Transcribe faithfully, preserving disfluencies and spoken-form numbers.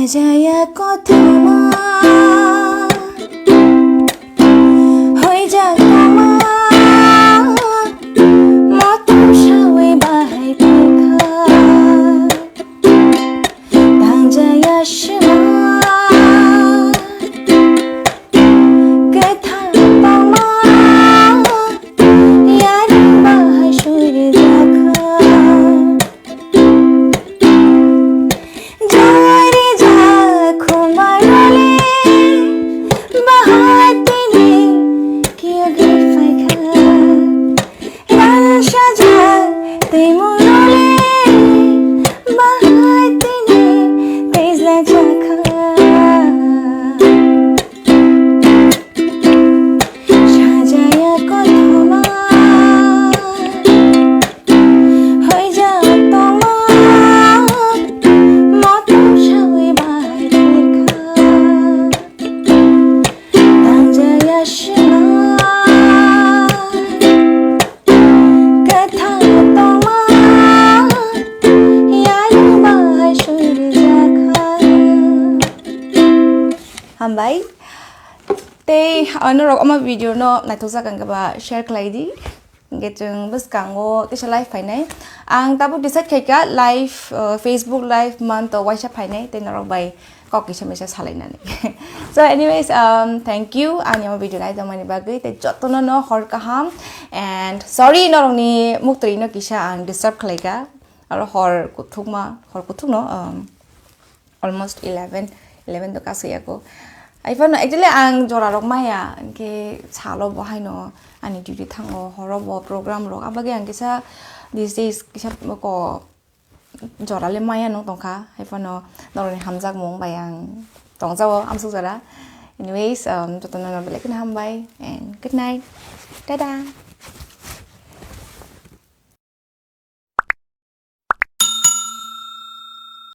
Jaya kothoma, hoijak tongma, motom sawi bahai phaikha. Tangjaya sima, kwthang tongma, yarwng bahai surijakha. Jari ja khumbai role, bahai tini kiyogwi phaikha. Rang sajak twi mung role, bahai tini twijla jakha. Sajaya kothoma, hoijak tongma, motom sawi bahai phaikha. Tangjaya sima, kwthang tongma, yarwng bahai surijakha. Hambai. Tei, ah, norok omo video no naithokjak ang khe ba share khlai di. Hingke chwng bwskango kisa live phainai. Ang tabuk decide khaikha live, uh, Facebook live month o waisa phainai tei norok bai kok kisa misa salainani. So anyways, um, thank you ani omo video nai tongmani bagwi tei jotono no hor kaham and sorry norokni muktwi no kisa ang disturb khlaikha aro hor kuthukma, hor kuthuk no, um, almost eleven, eleven to kasui ako. Ai phano actually ang jora rok maya, hingke salo bo haino ani duty thango, horo bo program rok, abagwi ang kisa these days kisa ko jora le maya nung tongkha, hai phano norokni hamjakmung bai ang tongjago amsuk jora. Anyways, um, jotono no belai kheno hambai and good night, tada.